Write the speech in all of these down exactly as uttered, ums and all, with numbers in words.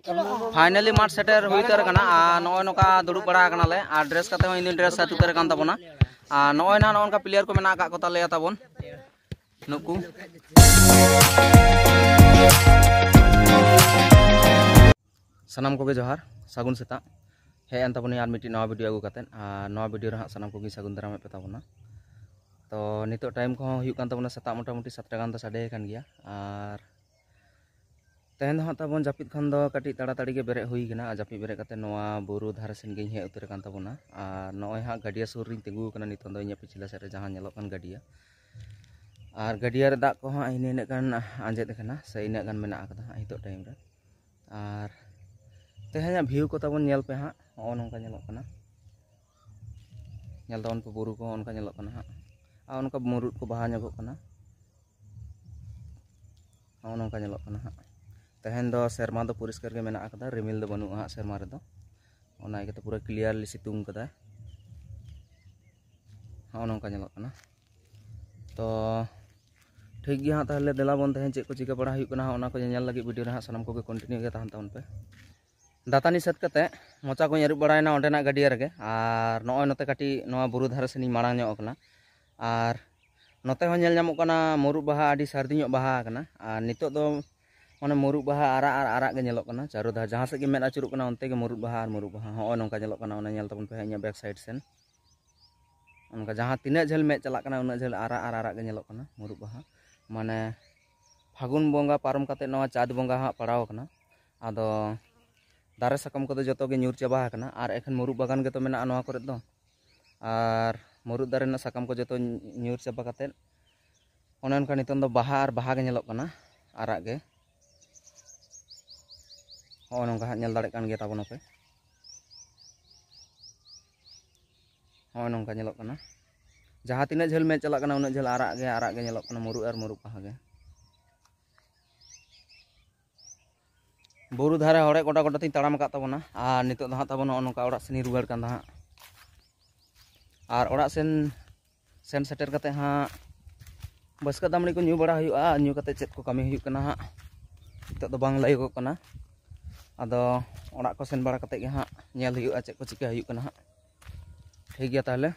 Finally ᱢᱟᱴᱷ ᱥᱮᱴᱮᱨ ᱦᱩᱭ ᱩᱛᱟᱹᱨ ᱟᱠᱟᱱᱟ᱾ ᱟᱨ ᱱᱚᱜᱼᱚᱭ ᱱᱚᱝᱠᱟ ᱫᱩᱲᱩᱵ ᱵᱟᱲᱟ ᱟᱠᱟᱱᱟᱞᱮ, ᱟᱨ ᱰᱨᱮᱥ ᱠᱟᱛᱮ ᱦᱚᱸ ᱤᱧ ᱫᱩᱧ ᱰᱨᱮᱥ ᱥᱮᱴ ᱩᱛᱟᱹᱨ ᱟᱠᱟᱱ ᱛᱟᱵᱚᱱᱟ᱾ ᱟᱨ ᱱᱚᱜᱼᱚᱭ ᱱᱟᱦᱟᱜ ᱱᱚᱜᱼᱚ ᱱᱚᱝᱠᱟ ᱯᱞᱮᱭᱟᱨ ᱠᱚ ᱢᱮᱱᱟᱜ ᱟᱠᱟᱫ ᱠᱚ ᱛᱟᱞᱮᱭᱟ ᱛᱟᱵᱚᱱ ᱱᱩᱠᱩ᱾ ᱥᱟᱱᱟᱢ ᱠᱚᱜᱮ ᱡᱚᱦᱟᱨ, ᱥᱟᱹᱜᱩᱱ ᱥᱮᱛᱟᱜ᱾ ᱦᱮᱡ ᱮᱱ ᱛᱟᱵᱚᱱᱟᱹᱧ ᱟᱨ ᱢᱤᱫᱴᱤᱡ ᱱᱟᱣᱟ ᱵᱷᱤᱰᱤᱭᱳ ᱟᱹᱜᱩ ᱠᱟᱛᱮᱫ᱾ ᱟᱨ ᱱᱚᱣᱟ ᱵᱷᱤᱰᱤᱭᱳ ᱨᱮ ᱦᱟᱸᱜ ᱥᱟᱱᱟᱢ ᱠᱚᱜᱮᱧ ᱥᱟᱹᱜᱩᱱ ᱫᱟᱨᱟᱢᱮᱫ ᱯᱮ ᱛᱟᱵᱚᱱᱟ᱾ ᱛᱚ ᱱᱤᱛᱚᱜ ᱴᱟᱭᱤᱢ ᱠᱚᱦᱚᱸ ᱦᱩᱭᱩᱜ ᱠᱟᱱ ᱛᱟᱵᱚᱱᱟ ᱥᱮᱛᱟᱜ ᱢᱚᱴᱟᱢᱩᱴᱤ ᱥᱟᱛᱴᱟ ᱜᱟᱱ ᱫᱚ ᱥᱟᱰᱮ ᱟᱠᱟᱱ ᱜᱮᱭᱟ᱾ ᱟᱨ ᱛᱮᱦᱮᱧ ᱫᱚ ᱦᱟᱸᱜ ᱛᱟᱵᱚᱱ ᱡᱟᱹᱯᱤᱫ ᱠᱷᱚᱱ ᱫᱚ ᱠᱟᱹᱴᱤᱡ ᱛᱟᱲᱟᱛᱟᱲᱤ ᱜᱮ ᱵᱮᱨᱮᱫ ᱦᱩᱭ ᱠᱟᱱᱟ᱾ ᱟᱨ ᱡᱟᱹᱯᱤᱫ ᱵᱮᱨᱮᱫ ᱠᱟᱛᱮ ᱱᱚᱣᱟ ᱵᱩᱨᱩ ᱫᱷᱟᱨᱮ ᱥᱮᱱ ᱜᱤᱧ ᱦᱮᱡ ᱩᱛᱟᱹᱨ ᱟᱠᱟᱱ ᱛᱟᱵᱚᱱᱟ᱾ ᱟᱨ ᱱᱚᱜᱼᱚᱭ ᱦᱟᱸᱜ ᱜᱟᱹᱰᱭᱟᱹ ᱥᱩᱨ ᱨᱤᱧ ᱛᱤᱸᱜᱩ ᱟᱠᱟᱱᱟ ᱱᱤᱛᱚᱝ ᱫᱚ, ᱤᱧᱟᱹᱜ ᱯᱤᱪᱷᱞᱟᱹ ᱥᱮᱫ ᱨᱮ ᱡᱟᱦᱟᱸ ᱧᱮᱞᱚᱜ ᱠᱟᱱ ᱜᱟᱹᱰᱭᱟᱹ᱾ ᱟᱨ ᱜᱟᱹᱰᱭᱟᱹ ᱨᱮ ᱫᱟᱜ ᱠᱚᱦᱚᱸ ᱤᱱᱟᱹ ᱤᱱᱟᱹᱜ ᱜᱟᱱ ᱟᱸᱡᱮᱫ ᱟᱠᱟᱱᱟ, ᱥᱮ ᱤᱱᱟᱹᱜ ᱜᱟᱱ ᱢᱮᱱᱟᱜ ᱟᱠᱟᱫᱟ ᱦᱟᱸᱜ ᱱᱤᱛᱚᱜ ᱴᱟᱭᱤᱢ ᱨᱮ᱾ ᱟᱨ ᱛᱮᱦᱮᱧᱟᱜ ᱵᱷᱤᱭᱩ ᱠᱚ ᱛᱟᱵᱚᱱ ᱧᱮᱞ ᱯᱮ ᱦᱟᱸᱜ, ᱱᱚᱜᱼᱚ ᱱᱚᱝᱠᱟ ᱧᱮᱞᱚᱜ ᱠᱟᱱᱟ᱾ ᱧᱮᱞ ᱛᱟᱵᱚᱱ ᱯᱮ, ᱵᱩᱨᱩ ᱠᱚᱦᱚᱸ ᱚᱱᱠᱟ ᱧᱮᱞᱚᱜ ᱠᱟᱱᱟ ᱦᱟᱸᱜ, ᱟᱨ ᱚᱱᱠᱟ ᱢᱩᱨᱩᱫ ᱠᱚ ᱵᱟᱦᱟ ᱧᱚᱜᱚᱜ ᱠᱟᱱᱟ᱾ ᱱᱚᱜᱼᱚ ᱱᱚᱝᱠᱟ ᱧᱮᱞᱚᱜ ᱠᱟᱱᱟ ᱦᱟᱸᱜ᱾ ᱛᱮᱦᱮᱧ ᱫᱚ ᱥᱮᱨᱢᱟ ᱫᱚ ᱯᱚᱨᱤᱥᱠᱟᱨ ᱜᱮ ᱢᱮᱱᱟᱜ ᱟᱠᱟᱫᱟ, ᱨᱤᱢᱤᱞ ᱫᱚ ᱵᱟᱹᱱᱩᱜᱼᱟ ᱦᱟᱸᱜ ᱥᱮᱨᱢᱟ ᱨᱮᱫᱚ, ᱚᱱᱟ ᱤᱭᱠᱟᱹᱛᱮ ᱯᱩᱨᱟᱹ ᱠᱞᱤᱭᱟᱨᱞᱤ ᱥᱤᱛᱩᱝ ᱠᱟᱫᱟᱭ᱾ ᱱᱚᱜᱼᱚ ᱱᱚᱝᱠᱟ ᱧᱮᱞᱚᱜ ᱠᱟᱱᱟ᱾ ᱛᱚ ᱴᱷᱤᱠ ᱜᱮᱭᱟ ᱦᱟᱸᱜ, ᱛᱟᱦᱚᱞᱮ ᱫᱮᱞᱟ ᱵᱚᱱ ᱛᱮᱦᱮᱧ ᱪᱮᱫ ᱠᱚ ᱪᱤᱠᱟᱹ ᱵᱟᱲᱟ ᱦᱩᱭᱩᱜ ᱠᱟᱱᱟ ᱦᱟᱸᱜ, ᱚᱱᱟ ᱠᱚ ᱧᱮᱧᱮᱞ ᱞᱟᱹᱜᱤᱫ ᱵᱷᱤᱰᱤᱭᱳ ᱨᱮ ᱦᱟᱸᱜ ᱥᱟᱱᱟᱢ ᱠᱚᱜᱮ ᱠᱚᱱᱴᱤᱱᱤᱭᱩ ᱜᱮ ᱛᱟᱦᱮᱱ ᱛᱟᱵᱚᱱ ᱯᱮ᱾ ᱫᱟᱹᱛᱟᱹᱱᱤ ᱥᱟᱹᱛ ᱠᱟᱛᱮ ᱢᱚᱪᱟ ᱠᱚᱧ ᱟᱹᱨᱩᱵ ᱵᱟᱲᱟᱭᱮᱱᱟ ᱚᱸᱰᱮᱱᱟᱜ ᱜᱟᱹᱰᱭᱟᱹ ᱨᱮᱜᱮ, ᱟᱨ ᱱᱚᱜᱼᱚᱭ ᱱᱚᱛᱮ ᱠᱟᱹᱴᱤᱡ ᱱᱚᱣᱟ ᱵᱩᱨᱩ ᱫᱷᱟᱨᱮ ᱥᱮᱱᱤᱧ ᱢᱟᱲᱟᱝ ᱧᱚᱜ ᱟᱠᱟᱱᱟ᱾ ᱟᱨ ᱱᱚᱛᱮ ᱦᱚᱸ ᱧᱮᱞ ᱧᱟᱢᱚᱜ ᱠᱟᱱᱟ ᱢᱩᱨᱩᱫ ᱵᱟᱦᱟ ᱟᱹᱰᱤ ᱥᱟᱹᱨᱫᱤ ᱧᱚᱜ ᱵᱟᱦᱟ ᱟᱠᱟᱱᱟ᱾ ᱟᱨ ᱱᱤᱛᱚᱜ ᱫᱚ ᱢᱟᱱᱮ ᱢᱩᱨᱩᱫ ᱵᱟᱦᱟ ᱟᱨᱟᱜ ᱟᱨ ᱟᱨᱟᱜ ᱜᱮ ᱧᱮᱞᱚᱜ ᱠᱟᱱᱟ ᱪᱟᱨᱚ ᱫᱷᱟᱨ, ᱡᱟᱦᱟᱸ ᱥᱮᱫ ᱜᱮ ᱢᱮᱫ ᱟᱹᱪᱩᱨᱚᱜ ᱠᱟᱱᱟ ᱚᱱᱛᱮ ᱜᱮ ᱢᱩᱨᱩᱫ ᱵᱟᱦᱟ ᱟᱨ ᱢᱩᱨᱩᱫ ᱵᱟᱦᱟ᱾ ᱦᱚᱸᱜᱼᱚᱭ ᱱᱚᱝᱠᱟ ᱧᱮᱞᱚᱜ ᱠᱟᱱᱟ, ᱚᱱᱟ ᱧᱮᱞ ᱛᱟᱵᱚᱱ ᱯᱮ ᱦᱟᱸᱜ ᱤᱧᱟᱹᱜ ᱵᱮᱠ ᱥᱟᱭᱤᱰ ᱥᱮᱱ᱾ ᱚᱱᱠᱟ ᱡᱟᱦᱟᱸ ᱛᱤᱱᱟᱹᱜ ᱡᱷᱟᱹᱞ ᱢᱮᱫ ᱪᱟᱞᱟᱜ ᱠᱟᱱᱟ ᱩᱱᱟᱹᱜ ᱡᱷᱟᱹᱞ ᱟᱨᱟᱜ ᱟᱨ ᱟᱨᱟᱜ ᱜᱮ ᱧᱮᱞᱚᱜ ᱠᱟᱱᱟ ᱢᱩᱨᱩᱫ ᱵᱟᱦᱟ᱾ ᱢᱟᱱᱮ ᱯᱷᱟᱹᱜᱩᱱ ᱵᱚᱸᱜᱟ ᱯᱟᱨᱚᱢ ᱠᱟᱛᱮ ᱱᱚᱣᱟ ᱪᱟᱸᱛ ᱵᱚᱸᱜᱟ ᱦᱟᱸᱜ ᱯᱟᱲᱟᱣ ᱟᱠᱟᱱᱟ᱾ ᱟᱫᱚ ᱫᱟᱨᱮ ᱥᱟᱠᱟᱢ ᱠᱚᱫᱚ ᱡᱚᱛᱚ ᱜᱮ ᱧᱩᱨ ᱪᱟᱵᱟ ᱟᱠᱟᱱᱟ, ᱟᱨ ᱮᱠᱷᱮᱱ ᱢᱩᱨᱩᱫ ᱵᱟᱜᱟᱱ ᱜᱮᱛᱚ ᱢᱮᱱᱟᱜᱼᱟ ᱱᱚᱣᱟ ᱠᱚᱨᱮ ᱫᱚ᱾ ᱟᱨ ᱢᱩᱨᱩᱫ ᱫᱟᱨᱮ ᱨᱮᱱᱟᱜ ᱥᱟᱠᱟᱢ ᱠᱚ ᱡᱚᱛᱚ ᱧᱩᱨ ᱪᱟᱵᱟ ᱠᱟᱛᱮ ᱚᱱᱮ ᱚᱱᱠᱟ ᱱᱤᱛᱚᱝ ᱫᱚ ᱵᱟᱦᱟ ᱟᱨ ᱵᱟᱦᱟ ᱜᱮ ᱧᱮᱞᱚᱜ ᱠᱟᱱᱟ, ᱟᱨᱟᱜ ᱜᱮ᱾ ᱦᱚᱸᱜᱼᱚ ᱱᱚᱝᱠᱟ ᱦᱟᱸᱜ ᱧᱮᱞ ᱫᱟᱲᱮᱭᱟᱜ ᱠᱟᱱ ᱜᱮᱭᱟ ᱛᱟᱵᱚᱱ ᱟᱯᱮ᱾ ᱦᱚᱸᱜᱼᱚ ᱱᱚᱝᱠᱟ ᱧᱮᱞᱚᱜ ᱠᱟᱱᱟ, ᱡᱟᱦᱟᱸ ᱛᱤᱱᱟᱹᱜ ᱡᱷᱟᱹᱞ ᱢᱮᱫ ᱪᱟᱞᱟᱜ ᱠᱟᱱᱟ ᱩᱱᱟᱹᱜ ᱡᱷᱟᱹᱞ ᱟᱨᱟᱜ ᱜᱮ ᱟᱨᱟᱜ ᱜᱮ ᱧᱮᱞᱚᱜ ᱠᱟᱱᱟ ᱢᱩᱨᱩᱫ ᱟᱨ ᱢᱩᱨᱩᱫ ᱵᱟᱦᱟ ᱜᱮ᱾ ᱵᱩᱨᱩ ᱫᱷᱟᱨᱮ ᱦᱚᱲᱮ ᱜᱚᱰᱟ ᱜᱚᱰᱟ ᱛᱤᱧ ᱛᱟᱲᱟᱢ ᱟᱠᱟᱫ ᱛᱟᱵᱚᱱᱟ, ᱟᱨ ᱱᱤᱛᱚᱜ ᱫᱚ ᱦᱟᱸᱜ ᱛᱟᱵᱚᱱ ᱱᱚᱜᱼᱚ ᱱᱚᱝᱠᱟ ᱚᱲᱟᱜ ᱥᱮᱱᱤᱧ ᱨᱩᱣᱟᱹᱲ ᱠᱟᱱ ᱫᱚ ᱦᱟᱸᱜ᱾ ᱟᱨ ᱚᱲᱟᱜ ᱥᱮᱱ ᱥᱮᱱ ᱥᱮᱴᱮᱨ ᱠᱟᱛᱮ ᱦᱟᱸᱜ ᱵᱟᱹᱥᱠᱟᱹ ᱫᱟᱜ ᱢᱟᱹᱲᱤ ᱠᱚ ᱧᱩ ᱵᱟᱲᱟ ᱦᱩᱭᱩᱜᱼᱟ᱾ ᱧᱩ ᱠᱟᱛᱮ ᱪᱮᱫ ᱠᱚ ᱠᱟᱹᱢᱤ ᱦᱩᱭᱩᱜ ᱠᱟᱱᱟ ᱦᱟᱸᱜ, ᱱᱤᱛᱚᱜ ᱫᱚ ᱵᱟᱝ ᱞᱟᱹᱭᱚᱜᱚᱜ ᱠᱟᱱᱟ᱾ ᱟᱫᱚ ᱚᱲᱟᱜ ᱠᱚ ᱥᱮᱱ ᱵᱟᱲᱟ ᱠᱟᱛᱮᱫ ᱜᱮ ᱦᱟᱸᱜ ᱧᱮᱞ ᱦᱩᱭᱩᱜᱼᱟ ᱪᱮᱫ ᱠᱚ ᱪᱤᱠᱟᱹ ᱦᱩᱭᱩᱜ ᱠᱟᱱᱟ ᱦᱟᱸᱜ᱾ ᱴᱷᱤᱠ ᱜᱮᱭᱟ ᱛᱟᱦᱚᱞᱮ,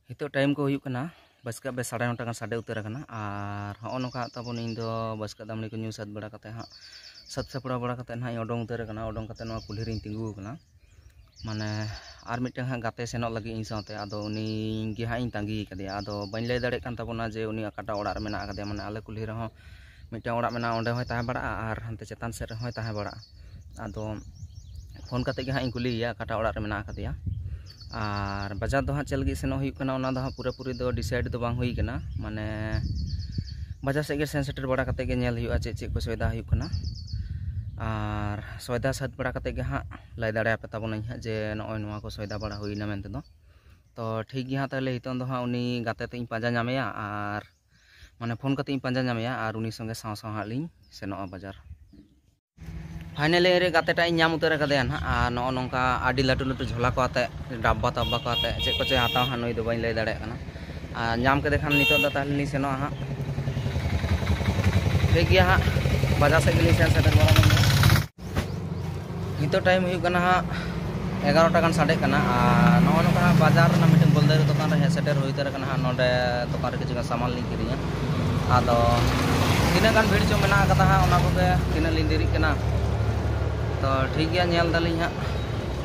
ᱱᱤᱛᱚᱜ ᱴᱟᱭᱤᱢ ᱠᱚ ᱦᱩᱭᱩᱜ ᱠᱟᱱᱟ ᱵᱟᱥᱠᱮ ᱵᱮ ᱥᱟᱲᱮ ᱱᱚᱴᱟ ᱜᱟᱱ ᱥᱟᱰᱮ ᱩᱛᱟᱹᱨ ᱟᱠᱟᱱᱟ᱾ ᱟᱨ ᱦᱚᱸᱜᱼᱚ ᱱᱚᱝᱠᱟ ᱦᱟᱸᱜ ᱛᱟᱵᱚᱱ ᱤᱧ ᱫᱚ ᱵᱟᱥᱠᱮ ᱫᱟᱜ ᱢᱟᱹᱰᱤ ᱠᱚ ᱧᱩ ᱥᱟᱹᱛ ᱵᱟᱲᱟ ᱠᱟᱛᱮᱫ ᱦᱟᱸᱜ, ᱥᱟᱹᱛ ᱥᱟᱯᱲᱟᱣ ᱵᱟᱲᱟ ᱠᱟᱛᱮᱫ ᱦᱟᱸᱜ ᱤᱧ ᱚᱰᱚᱝ ᱩᱛᱟᱹᱨ ᱟᱠᱟᱱᱟ᱾ ᱚᱰᱚᱝ ᱠᱟᱛᱮᱫ ᱱᱚᱣᱟ ᱠᱩᱞᱦᱤ ᱨᱤᱧ ᱛᱤᱸᱜᱩ ᱟᱠᱟᱱᱟ᱾ ᱢᱟᱱᱮ ᱟᱨ ᱢᱤᱫᱴᱟᱝ ᱦᱟᱸᱜ ᱜᱟᱛᱮ ᱥᱮᱱᱚᱜ ᱞᱟᱹᱜᱤᱫ ᱤᱧ ᱥᱟᱶᱛᱮ, ᱟᱫᱚ ᱩᱱᱤ ᱜᱮ ᱦᱟᱸᱜ ᱤᱧ ᱛᱟᱺᱜᱤ ᱠᱟᱫᱮᱭᱟ᱾ ᱟᱫᱚ ᱵᱟᱹᱧ ᱞᱟᱹᱭ ᱫᱟᱲᱮᱭᱟᱜ ᱠᱟᱱ ᱛᱟᱵᱚᱱᱟ ᱡᱮ ᱩᱱᱤ ᱚᱠᱟᱴᱟᱜ ᱚᱲᱟᱜ ᱨᱮ ᱢᱮᱱᱟᱜ ᱟᱠᱟᱫᱮᱭᱟ᱾ ᱢᱟᱱᱮ ᱟᱞᱮ ᱠᱩᱞᱦᱤ ᱨᱮᱦᱚᱸ ᱢᱤᱫᱴᱟᱝ ᱚᱲᱟᱜ ᱢᱮᱱᱟᱜᱼᱟ, ᱚᱸᱰᱮ ᱦᱚᱸᱭ ᱛᱟᱦᱮᱸ ᱵᱟᱲᱟᱜᱼᱟ, ᱟᱨ ᱦᱟᱱᱛᱮ ᱪᱮᱛᱟᱱ ᱥᱮᱫ ᱨᱮᱦᱚᱸᱭ ᱛᱟᱦᱮᱸ ᱵᱟᱲᱟᱜᱼᱟ᱾ ᱟᱫᱚ ᱯᱷᱳᱱ ᱠᱟᱛᱮᱫ ᱜᱮ ᱦᱟᱸᱜ ᱤᱧ ᱠᱩᱞᱤᱭᱮᱭᱟ ᱚᱠᱟᱴᱟᱜ ᱚᱲᱟᱜ ᱨᱮ ᱢᱮᱱᱟᱜ ᱟᱠᱟᱫᱮᱭᱟ᱾ ᱟᱨ ᱵᱟᱡᱟᱨ ᱫᱚ ᱦᱟᱸᱜ ᱪᱮᱫ ᱞᱟᱹᱜᱤᱫ ᱥᱮᱱᱚᱜ ᱦᱩᱭᱩᱜ ᱠᱟᱱᱟ, ᱚᱱᱟ ᱫᱚ ᱦᱟᱸᱜ ᱯᱩᱨᱟᱹᱯᱩᱨᱤ ᱫᱚ ᱰᱤᱥᱟᱭᱤᱰ ᱫᱚ ᱵᱟᱝ ᱦᱩᱭ ᱠᱟᱱᱟ᱾ ᱢᱟᱱᱮ ᱵᱟᱡᱟᱨ ᱥᱮᱫ ᱜᱮ ᱥᱮᱱ ᱥᱮᱴᱮᱨ ᱵᱟᱲᱟ ᱠᱟᱛᱮᱫ ᱜᱮ ᱧᱮᱞ ᱦᱩᱭᱩᱜᱼᱟ ᱪᱮᱫ ᱪᱮᱫ ᱠᱚ ᱥᱚᱭᱫᱟ ᱦᱩᱭᱩᱜ ᱠᱟᱱᱟ᱾ ᱟᱨ ᱥᱚᱭᱫᱟ ᱥᱟᱹᱛ ᱵᱟᱲᱟ ᱠᱟᱛᱮᱫ ᱜᱮ ᱦᱟᱸᱜ ᱞᱟᱹᱭ ᱫᱟᱲᱮᱭᱟᱯᱮ ᱛᱟᱵᱚᱱᱟᱹᱧ ᱦᱟᱸᱜ ᱡᱮ ᱱᱚᱜᱼᱚᱭ ᱱᱚᱣᱟ ᱠᱚ ᱥᱚᱭᱫᱟ ᱵᱟᱲᱟ ᱦᱩᱭᱱᱟ ᱢᱮᱱᱛᱮ ᱫᱚ᱾ ᱛᱚ ᱴᱷᱤᱠ ᱜᱮ ᱦᱟᱸᱜ, ᱛᱟᱦᱚᱞᱮ ᱱᱤᱛᱚᱝ ᱫᱚ ᱦᱟᱸᱜ ᱩᱱᱤ ᱜᱟᱛᱮ ᱛᱮ ᱤᱧ ᱯᱟᱸᱡᱟ ᱧᱟᱢᱮᱭᱟ, ᱟᱨ ᱢᱟᱱᱮ ᱯᱷᱳᱱ ᱠᱟᱛᱮ ᱤᱧ ᱯᱟᱸᱡᱟ ᱧᱟᱢᱮᱭᱟ, ᱟᱨ ᱩᱱᱤ ᱥᱚᱸᱜᱮ ᱥᱟᱶ ᱥᱟᱶ ᱦᱟᱸᱜ ᱞᱤᱧ ᱥᱮᱱᱚᱜᱼᱟ ᱵᱟᱡᱟᱨ᱾ ᱯᱷᱟᱭᱱᱟᱞᱤ ᱨᱮ ᱜᱟᱛᱮ ᱴᱟᱜ ᱤᱧ ᱧᱟᱢ ᱩᱛᱟᱹᱨ ᱟᱠᱟᱫᱮᱭᱟ ᱱᱟᱦᱟᱜ, ᱟᱨ ᱱᱚᱜᱼᱚ ᱱᱚᱝᱠᱟ ᱟᱹᱰᱤ ᱞᱟᱹᱴᱩ ᱞᱟᱹᱴᱩ ᱡᱷᱚᱞᱟ ᱠᱚ ᱟᱛᱮ, ᱰᱟᱵᱵᱟ ᱛᱟᱵᱵᱟ ᱠᱚ ᱟᱛᱮ ᱪᱮᱫ ᱠᱚᱪᱚᱭ ᱦᱟᱛᱟᱣᱟ ᱦᱟᱸᱜ, ᱱᱩᱭ ᱫᱚ ᱵᱟᱹᱧ ᱞᱟᱹᱭ ᱫᱟᱲᱮᱭᱟᱜ ᱠᱟᱱᱟ᱾ ᱟᱨ ᱧᱟᱢ ᱠᱮᱫᱮ ᱠᱷᱟᱱ ᱱᱤᱛᱚᱜ ᱫᱚ ᱛᱟᱦᱚᱞᱮ ᱞᱤᱧ ᱥᱮᱱᱚᱜᱼᱟ ᱦᱟᱸᱜ᱾ ᱴᱷᱤᱠ ᱜᱮᱭᱟ ᱦᱟᱸᱜ, ᱵᱟᱡᱟᱨ ᱥᱮᱫ ᱜᱮᱞᱤᱧ ᱥᱮᱱ ᱥᱮᱴᱮᱨ ᱵᱟᱲᱟ ᱞᱮᱱ ᱜᱮ᱾ ᱱᱤᱛᱚᱜ ᱴᱟᱭᱤᱢ ᱦᱩᱭᱩᱜ ᱠᱟᱱᱟ ᱦᱟᱸᱜ ᱮᱜᱟᱨᱚᱴᱟ ᱜᱟᱱ ᱥᱟᱰᱮᱜ ᱠᱟᱱᱟ᱾ ᱟᱨ ᱱᱚᱜᱼᱚ ᱱᱚᱝᱠᱟ ᱦᱟᱸᱜ ᱵᱟᱡᱟᱨ ᱨᱮᱱᱟᱜ ᱢᱤᱫᱴᱮᱱ ᱵᱚᱞᱫᱮᱨ ᱫᱚᱠᱟᱱ ᱨᱮ ᱦᱮᱡ ᱥᱮᱴᱮᱨ ᱦᱩᱭ ᱩᱛᱟᱹᱨ ᱟᱠᱟᱱᱟ ᱦᱟᱸᱜ᱾ ᱱᱚᱰᱮ ᱫᱚᱠᱟᱱ ᱨᱮ ᱠᱤᱪᱷᱩ ᱜᱟᱱ ᱥᱟᱢᱟᱱ ᱞᱤᱧ ᱠᱤᱨᱤᱧᱟ᱾ ᱟᱫᱚ ᱛᱤᱱᱟᱹᱜ ᱜᱟᱱ ᱵᱷᱤᱲ ᱪᱚ ᱢᱮᱱᱟᱜ ᱟᱠᱟᱫᱟ ᱦᱟᱸᱜ, ᱚᱱᱟ ᱠᱚᱜᱮ ᱛᱤᱱᱟᱹᱜ ᱞᱤᱧ ᱫᱮᱨᱤᱜ ᱠᱟᱱᱟ᱾ ᱛᱚ ᱴᱷᱤᱠ ᱜᱮᱭᱟ, ᱧᱮᱞ ᱫᱟᱞᱤᱧ ᱦᱟᱸᱜ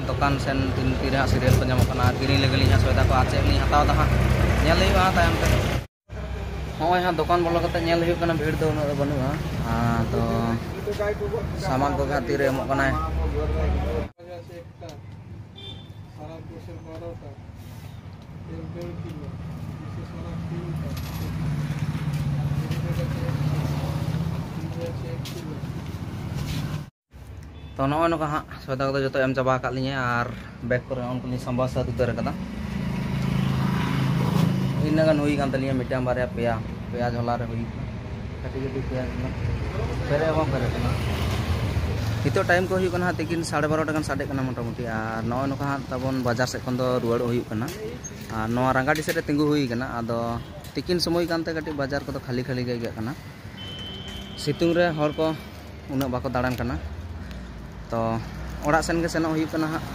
ᱫᱚᱠᱟᱱ ᱥᱮᱱ ᱛᱤᱱ ᱛᱤᱨᱮ ᱦᱟᱸᱜ ᱥᱤᱨᱤᱭᱟᱞ ᱠᱚ ᱧᱟᱢᱚᱜ ᱠᱟᱱᱟ, ᱟᱨ ᱠᱤᱨᱤᱧ ᱞᱟᱹᱜᱤᱫ ᱞᱤᱧ ᱦᱟᱸᱜ ᱥᱚᱭᱫᱟ ᱠᱚ ᱟᱨ ᱪᱮᱫ ᱞᱤᱧ ᱦᱟᱛᱟᱣ ᱫᱟ ᱦᱟᱸᱜ, ᱧᱮᱞ ᱦᱩᱭᱩᱜᱼᱟ ᱦᱟᱸᱜ ᱛᱟᱭᱚᱢ ᱛᱮ᱾ ᱱᱚᱜᱼᱚᱭ ᱦᱟᱸᱜ ᱫᱚᱠᱟᱱ ᱵᱚᱞᱚ ᱠᱟᱛᱮ ᱧᱮᱞ ᱦᱩᱭᱩᱜ ᱠᱟᱱᱟ, ᱵᱷᱤᱲ ᱫᱚ ᱩᱱᱟᱹᱜ ᱫᱚ ᱵᱟᱹᱱᱩᱜᱼᱟ᱾ ᱟᱨ ᱛᱚ ᱥᱟᱢᱟᱱ ᱠᱚᱜᱮ ᱦᱟᱸᱜ ᱛᱤᱨᱮ ᱮᱢᱚᱜ ᱠᱟᱱᱟᱭ᱾ ᱛᱚ ᱱᱚᱜᱼᱚᱭ ᱱᱚᱝᱠᱟ ᱦᱟᱸᱜ ᱥᱚᱭᱫᱟ ᱠᱚᱫᱚ ᱡᱚᱛᱚ ᱮᱢ ᱪᱟᱵᱟ ᱟᱠᱟᱫ ᱞᱤᱧᱟᱹ, ᱟᱨ ᱵᱮᱜᱽ ᱠᱚᱨᱮ ᱩᱱᱠᱩ ᱞᱤᱧ ᱥᱟᱢᱵᱟᱣ ᱥᱟᱹᱛ ᱩᱛᱟᱹᱨ ᱟᱠᱟᱫᱟ᱾ ᱤᱱᱟᱹᱜ ᱜᱟᱱ ᱦᱩᱭ ᱟᱠᱟᱱ ᱛᱟᱹᱞᱤᱧᱟ, ᱢᱤᱫᱴᱟᱝ, ᱵᱟᱨᱭᱟ, ᱯᱮᱭᱟ, ᱯᱮᱭᱟ ᱡᱷᱚᱞᱟ ᱨᱮ ᱦᱩᱭ ᱟᱠᱟᱱᱟ᱾ ᱠᱟᱹᱴᱤᱡ ᱠᱟᱹᱴᱤᱡ ᱯᱮᱭᱟ ᱡᱷᱚᱞᱟ ᱯᱮᱨᱮᱡ ᱦᱚᱸ ᱵᱟᱝ ᱯᱮᱨᱮᱡ ᱟᱠᱟᱱᱟ᱾ ᱱᱤᱛᱚᱜ ᱴᱟᱭᱤᱢ ᱠᱚ ᱦᱩᱭᱩᱜ ᱠᱟᱱᱟ ᱦᱟᱸᱜ ᱛᱤᱠᱤᱱ ᱥᱟᱲᱮ ᱵᱟᱨᱚᱴᱟ ᱜᱟᱱ ᱥᱟᱰᱮᱜ ᱠᱟᱱᱟ ᱢᱚᱴᱟᱢᱩᱴᱤ᱾ ᱟᱨ ᱱᱚᱜᱼᱚᱭ ᱱᱚᱝᱠᱟ ᱦᱟᱸᱜ ᱛᱟᱵᱚᱱ ᱵᱟᱡᱟᱨ ᱥᱮᱫ ᱠᱷᱚᱱ ᱫᱚ ᱨᱩᱣᱟᱹᱲᱚᱜ ᱦᱩᱭᱩᱜ ᱠᱟᱱᱟ᱾ ᱟᱨ ᱱᱚᱣᱟ ᱨᱟᱝᱜᱟᱰᱤ ᱥᱮᱫ ᱨᱮ ᱛᱤᱸᱜᱩ ᱦᱩᱭ ᱟᱠᱟᱱᱟ᱾ ᱟᱫᱚ ᱛᱤᱠᱤᱱ ᱥᱚᱢᱚᱭ ᱠᱟᱱᱛᱮ ᱠᱟᱹᱴᱤᱡ ᱵᱟᱡᱟᱨ ᱠᱚᱫᱚ ᱠᱷᱟᱹᱞᱤ ᱠᱷᱟᱹᱞᱤ ᱜᱮ ᱟᱹᱭᱠᱟᱹᱜ ᱠᱟᱱᱟ᱾ ᱥᱤᱛᱩᱝ ᱨᱮ ᱦᱚᱲ ᱠᱚ ᱩᱱᱟᱹᱜ ᱵᱟᱠᱚ ᱫᱟᱬᱟᱱ ᱠᱟᱱᱟ᱾ ᱛᱚ ᱚᱲᱟᱜ ᱥᱮᱱ ᱜᱮ ᱥᱮᱱᱚᱜ ᱦᱩᱭᱩᱜ ᱠᱟᱱᱟ ᱦᱟᱸᱜ,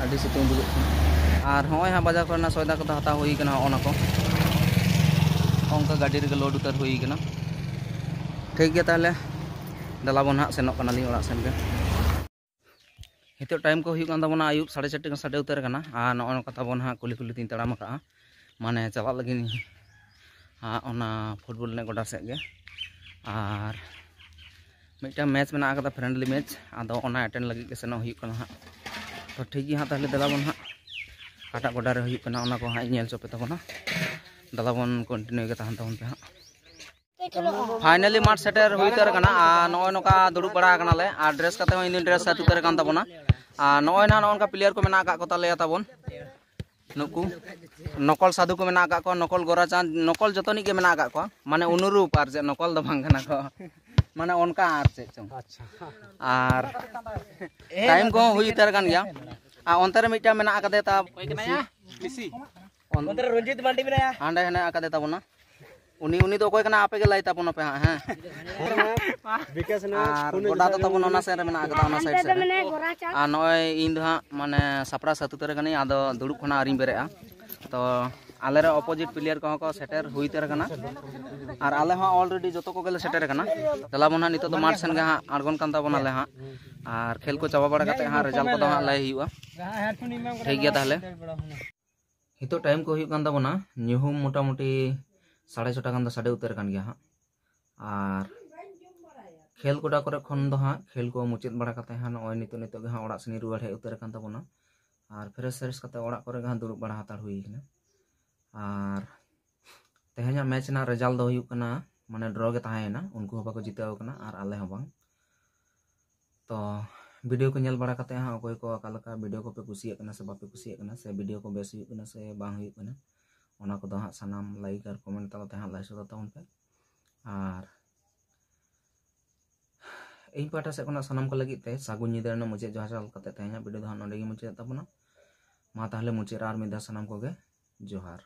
ᱟᱹᱰᱤ ᱥᱤᱛᱩᱝ ᱵᱩᱡᱷᱟᱹᱜ ᱠᱟᱱᱟ᱾ ᱟᱨ ᱦᱚᱸᱜᱼᱚᱭ ᱦᱟᱸᱜ ᱵᱟᱡᱟᱨ ᱠᱚᱨᱮᱱᱟᱜ ᱥᱚᱭᱫᱟ ᱠᱚᱫᱚ ᱦᱟᱛᱟᱣ ᱦᱩᱭ ᱠᱟᱱᱟ, ᱦᱚᱸᱜᱼᱚ ᱱᱟ ᱠᱚ ᱚᱱᱠᱟ ᱜᱟᱹᱰᱤ ᱨᱮᱜᱮ ᱞᱳᱰ ᱩᱛᱟᱹᱨ ᱦᱩᱭ ᱠᱟᱱᱟ᱾ ᱴᱷᱤᱠ ᱜᱮᱭᱟ, ᱛᱟᱦᱚᱞᱮ ᱫᱮᱞᱟ ᱵᱚᱱ ᱦᱟᱸᱜ ᱥᱮᱱᱚᱜ ᱠᱟᱱᱟᱞᱤᱧ ᱚᱲᱟᱜ ᱥᱮᱱ ᱜᱮ᱾ ᱱᱤᱛᱚᱜ ᱴᱟᱭᱤᱢ ᱠᱚ ᱦᱩᱭᱩᱜ ᱠᱟᱱ ᱛᱟᱵᱚᱱᱟ ᱟᱹᱭᱩᱵ ᱥᱟᱲᱮ ᱪᱟᱨᱴᱮ ᱠᱚ ᱥᱟᱰᱮ ᱩᱛᱟᱹᱨ ᱠᱟᱱᱟ᱾ ᱟᱨ ᱱᱚᱜᱼᱚᱭ ᱱᱚᱝᱠᱟ ᱛᱟᱵᱚᱱ ᱦᱟᱸᱜ ᱠᱩᱞᱦᱤ ᱠᱩᱞᱦᱤ ᱛᱤᱧ ᱛᱟᱲᱟᱢ ᱟᱠᱟᱜᱼᱟ, ᱢᱟᱱᱮ ᱪᱟᱞᱟᱜ ᱞᱟᱹᱜᱤᱫ ᱦᱟᱸᱜ ᱚᱱᱟ ᱯᱷᱩᱴᱵᱚᱞ ᱮᱱᱮᱡ ᱜᱚᱰᱟ ᱥᱮᱫ ᱜᱮ᱾ ᱟᱨ ᱢᱤᱫᱴᱟᱝ ᱢᱮᱪ ᱢᱮᱱᱟᱜ ᱟᱠᱟᱫᱟ, ᱯᱷᱨᱮᱱᱰᱞᱤ ᱢᱮᱪ, ᱟᱫᱚ ᱚᱱᱟ ᱮᱴᱮᱱᱰ ᱞᱟᱹᱜᱤᱫ ᱜᱮ ᱥᱮᱱᱚᱜ ᱦᱩᱭᱩᱜ ᱠᱟᱱᱟ ᱦᱟᱸᱜ᱾ ᱛᱚ ᱴᱷᱤᱠ ᱜᱮᱭᱟ ᱦᱟᱸᱜ, ᱛᱟᱦᱚᱞᱮ ᱫᱮᱞᱟ ᱵᱚᱱ ᱦᱟᱸᱜ ᱚᱠᱟᱴᱟᱜ ᱜᱚᱰᱟ ᱨᱮ ᱦᱩᱭᱩᱜ ᱠᱟᱱᱟ ᱚᱱᱟ ᱠᱚ ᱦᱟᱸᱜ ᱤᱧ ᱧᱮᱞ ᱦᱚᱪᱚ ᱯᱮ ᱛᱟᱵᱚᱱᱟ᱾ ᱫᱮᱞᱟ ᱵᱚᱱ ᱠᱚᱱᱴᱤᱱᱤᱭᱩ ᱜᱮ ᱛᱟᱦᱮᱱ ᱛᱟᱵᱚᱱ ᱯᱮ ᱦᱟᱸᱜ᱾ ᱯᱷᱟᱭᱱᱟᱞᱤ ᱢᱟᱴᱷ ᱥᱮᱴᱮᱨ ᱦᱩᱭ ᱩᱛᱟᱹᱨ ᱟᱠᱟᱱᱟ᱾ ᱟᱨ ᱱᱚᱜᱼᱚᱭ ᱱᱚᱝᱠᱟ ᱫᱩᱲᱩᱵ ᱵᱟᱲᱟ ᱟᱠᱟᱱᱟᱞᱮ, ᱟᱨ ᱰᱨᱮᱥ ᱠᱟᱛᱮ ᱦᱚᱸ ᱤᱧ ᱫᱩᱧ ᱰᱨᱮᱥ ᱥᱮᱴ ᱩᱛᱟᱹᱨ ᱟᱠᱟᱱ ᱛᱟᱵᱚᱱᱟ᱾ ᱟᱨ ᱱᱚᱜᱼᱚᱭ ᱱᱟᱦᱟᱜ ᱱᱚᱜᱼᱚ ᱱᱚᱝᱠᱟ ᱯᱞᱮᱭᱟᱨ ᱠᱚ ᱢᱮᱱᱟᱜ ᱟᱠᱟᱫ ᱠᱚ ᱛᱟᱞᱮᱭᱟ ᱛᱟᱵᱚᱱ, ᱱᱩᱠᱩ ᱱᱚᱠᱚᱞ ᱥᱟᱫᱷᱩ ᱠᱚ ᱢᱮᱱᱟᱜ ᱟᱠᱟᱫ ᱠᱚᱣᱟ, ᱱᱚᱠᱚᱞ ᱜᱳᱨᱟᱪᱟᱸᱫᱽ, ᱱᱚᱠᱚᱞ ᱡᱚᱛᱚᱱᱤᱡ ᱜᱮ ᱢᱮᱱᱟᱜ ᱟᱠᱟᱫ ᱠᱚᱣᱟ, ᱢᱟᱱᱮ ᱚᱱᱩᱨᱩᱯ, ᱟᱨ ᱪᱮᱫ ᱱᱚᱠᱚᱞ ᱫᱚ ᱵᱟᱝ ᱠᱟᱱᱟ ᱠᱚ, ᱢᱟᱱᱮ ᱚᱱᱠᱟ ᱟᱨ ᱪᱮᱫ ᱪᱚᱝ᱾ ᱟᱪᱪᱷᱟ᱾ ᱟᱨ ᱴᱟᱭᱤᱢ ᱠᱚᱦᱚᱸ ᱦᱩᱭ ᱩᱛᱟᱹᱨ ᱟᱠᱟᱱ ᱜᱮᱭᱟ᱾ ᱟᱨ ᱚᱱᱛᱮ ᱨᱮ ᱢᱤᱫᱴᱟᱝ ᱢᱮᱱᱟᱜ ᱟᱠᱟᱫᱮ ᱛᱟ ᱚᱠᱚᱭ ᱠᱟᱱᱟᱭᱟ? ᱢᱤᱥᱤ᱾ ᱚᱱ- ᱚᱱᱛᱮ ᱨᱮ ᱨᱚᱧᱡᱤᱛ ᱢᱟᱱᱰᱤ ᱢᱮᱱᱟᱭᱟ᱾ ᱦᱟᱸᱰᱮ ᱦᱮᱱᱟᱜ ᱟᱠᱟᱫᱮ ᱛᱟᱵᱚᱱᱟ᱾ ᱩᱱᱤ, ᱩᱱᱤ ᱫᱚ ᱚᱠᱚᱭ ᱠᱟᱱᱟ ᱟᱯᱮ ᱜᱮ ᱞᱟᱹᱭ ᱛᱟᱵᱚᱱ ᱯᱮ ᱦᱟᱸᱜ, ᱦᱮᱸ? ᱵᱤᱠᱟᱥ ᱱᱟᱭ ᱟᱨ ᱯᱷᱳᱱ ᱜᱚᱰᱟ ᱫᱚ ᱛᱟᱵᱚᱱ ᱚᱱᱟ ᱥᱮᱫ ᱨᱮ ᱢᱮᱱᱟᱜ ᱟᱠᱟᱫᱟ, ᱚᱱᱟ ᱥᱟᱭᱤᱰ ᱥᱮᱫ ᱨᱮ᱾ ᱟᱨ ᱱᱚᱜᱼᱚᱭ ᱤᱧ ᱫᱚ ᱦᱟᱸᱜ ᱢᱟᱱᱮ ᱥᱟᱯᱲᱟᱣ ᱥᱟᱹᱛ ᱩᱛᱟᱹᱨ ᱟᱠᱟᱱᱟᱹᱧ, ᱟᱫᱚ ᱫᱩᱲᱩᱵ ᱠᱷᱚᱱᱟᱜ ᱟᱹᱣᱨᱤᱧ ᱵᱮᱨᱮᱫᱼᱟ᱾ ᱛᱚ ᱟᱞᱮ ᱨᱮ ᱚᱯᱳᱡᱤᱴ ᱯᱞᱮᱭᱟᱨ ᱠᱚᱦᱚᱸ ᱠᱚ ᱥᱮᱴᱮᱨ ᱦᱩᱭ ᱩᱛᱟᱹᱨ ᱟᱠᱟᱱᱟ, ᱟᱨ ᱟᱞᱮ ᱦᱚᱸ ᱚᱞᱨᱮᱰᱤ ᱡᱚᱛᱚ ᱠᱚᱜᱮ ᱞᱮ ᱥᱮᱴᱮᱨ ᱟᱠᱟᱱᱟ᱾ ᱫᱮᱞᱟ ᱵᱚᱱ ᱦᱟᱸᱜ ᱱᱤᱛᱚᱜ ᱫᱚ ᱢᱟᱴᱷ ᱥᱮᱱ ᱜᱮ ᱦᱟᱸᱜ ᱟᱬᱜᱚᱱ ᱠᱟᱱ ᱛᱟᱵᱚᱱᱟᱞᱮ ᱦᱟᱸᱜ, ᱟᱨ ᱠᱷᱮᱞ ᱠᱚ ᱪᱟᱵᱟ ᱵᱟᱲᱟ ᱠᱟᱛᱮ ᱦᱟᱸᱜ ᱨᱮᱡᱟᱞᱴ ᱠᱚᱫᱚ ᱦᱟᱸᱜ ᱞᱟᱹᱭ ᱦᱩᱭᱩᱜᱼᱟ᱾ ᱴᱷᱤᱠ ᱜᱮᱭᱟ ᱛᱟᱦᱚᱞᱮ᱾ ᱱᱤᱛᱚᱜ ᱴᱟᱭᱤᱢ ᱠᱚ ᱦᱩᱭᱩᱜ ᱠᱟᱱ ᱛᱟᱵᱚᱱᱟ ᱧᱩᱦᱩᱢ ᱢᱚᱴᱟᱢᱩᱴᱤ ᱥᱟᱲᱮ ᱪᱷᱚᱴᱟ ᱜᱟᱱ ᱫᱚ ᱥᱟᱰᱮ ᱩᱛᱟᱹᱨ ᱟᱠᱟᱱ ᱜᱮᱭᱟ ᱦᱟᱸᱜ᱾ ᱟᱨ ᱠᱷᱮᱞ ᱜᱚᱰᱟ ᱠᱚᱨᱮ ᱠᱷᱚᱱ ᱫᱚ ᱦᱟᱸᱜ ᱠᱷᱮᱞ ᱠᱚ ᱢᱩᱪᱟᱹᱫ ᱵᱟᱲᱟ ᱠᱟᱛᱮ ᱦᱟᱸᱜ ᱱᱚᱜᱼᱚᱭ ᱱᱤᱛᱚᱜ, ᱱᱤᱛᱚᱜ ᱜᱮ ᱦᱟᱸᱜ ᱚᱲᱟᱜ ᱥᱮᱱ ᱤᱧ ᱨᱩᱣᱟᱹᱲ ᱦᱮᱡ ᱩᱛᱟᱹᱨ ᱟᱠᱟᱱ ᱛᱟᱵᱚᱱᱟ᱾ ᱟᱨ ᱯᱷᱨᱮᱥ ᱯᱷᱨᱮᱥ ᱠᱟᱛᱮ ᱚᱲᱟᱜ ᱠᱚᱨᱮ ᱜᱮ ᱦᱟᱸᱜ ᱫᱩᱲᱩᱵ ᱵᱟᱲᱟ ᱦᱟᱛᱟᱲ ᱦᱩᱭ ᱠᱟᱱᱟ᱾ ᱟᱨ ᱛᱮᱦᱮᱧᱟᱜ ᱢᱮᱪ ᱨᱮᱱᱟᱜ ᱨᱮᱡᱟᱞᱴ ᱫᱚ ᱦᱩᱭᱩᱜ ᱠᱟᱱᱟ, ᱢᱟᱱᱮ ᱰᱨᱚ ᱜᱮ ᱛᱟᱦᱮᱸᱭᱮᱱᱟ, ᱩᱱᱠᱩ ᱦᱚᱸ ᱵᱟᱠᱚ ᱡᱤᱛᱟᱹᱣ ᱟᱠᱟᱱᱟ ᱟᱨ ᱟᱞᱮ ᱦᱚᱸ ᱵᱟᱝ᱾ ᱛᱚ ᱵᱷᱤᱰᱤᱭᱳ ᱠᱚ ᱧᱮᱞ ᱵᱟᱲᱟ ᱠᱟᱛᱮ ᱦᱟᱸᱜ ᱚᱠᱚᱭ ᱠᱚ ᱚᱠᱟ ᱞᱮᱠᱟ ᱵᱷᱤᱰᱤᱭᱳ ᱠᱚᱯᱮ ᱠᱩᱥᱤᱭᱟᱜ ᱠᱟᱱᱟ ᱥᱮ ᱵᱟᱯᱮ ᱠᱩᱥᱤᱭᱟᱜ ᱠᱟᱱᱟ, ᱥᱮ ᱵᱷᱤᱰᱤᱭᱳ ᱠᱚ ᱵᱮᱥ ᱦᱩᱭᱩᱜ ᱠᱟᱱᱟ ᱥᱮ ᱵᱟᱝ ᱦᱩᱭᱩᱜ ᱠᱟᱱᱟ, ᱚᱱᱟ ᱠᱚᱫᱚ ᱦᱟᱸᱜ ᱥᱟᱱᱟᱢ ᱞᱟᱭᱤᱠ ᱟᱨ ᱠᱚᱢᱮᱱᱴ ᱛᱟᱞᱟᱛᱮ ᱦᱟᱸᱜ ᱞᱟᱹᱭ ᱥᱚᱫᱚᱨ ᱛᱟᱵᱚᱱ ᱯᱮ᱾ ᱟᱨ ᱤᱧ ᱯᱟᱦᱴᱟ ᱥᱮᱫ ᱠᱷᱚᱱᱟᱜ ᱥᱟᱱᱟᱢ ᱠᱚ ᱞᱟᱹᱜᱤᱫ ᱛᱮ ᱥᱟᱹᱜᱩᱱ ᱧᱤᱫᱟᱹ ᱨᱮᱱᱟᱜ ᱢᱩᱪᱟᱹᱫ ᱡᱚᱦᱟᱨ ᱪᱟᱞ ᱠᱟᱛᱮ ᱛᱮᱦᱮᱧᱟᱜ ᱵᱷᱤᱰᱤᱭᱳ ᱫᱚ ᱦᱟᱸᱜ ᱱᱚᱸᱰᱮ ᱜᱮ ᱢᱩᱪᱟᱹᱫ ᱛᱟᱵᱚᱱᱟ᱾ ᱢᱟ ᱛᱟᱦᱚᱞᱮ ᱢᱩᱪᱟᱹᱫ ᱨᱮ ᱟᱨ ᱢᱤᱫ ᱫᱷᱟᱣ ᱥᱟᱱᱟᱢ ᱠᱚᱜᱮ ᱡᱚᱦᱟᱨ᱾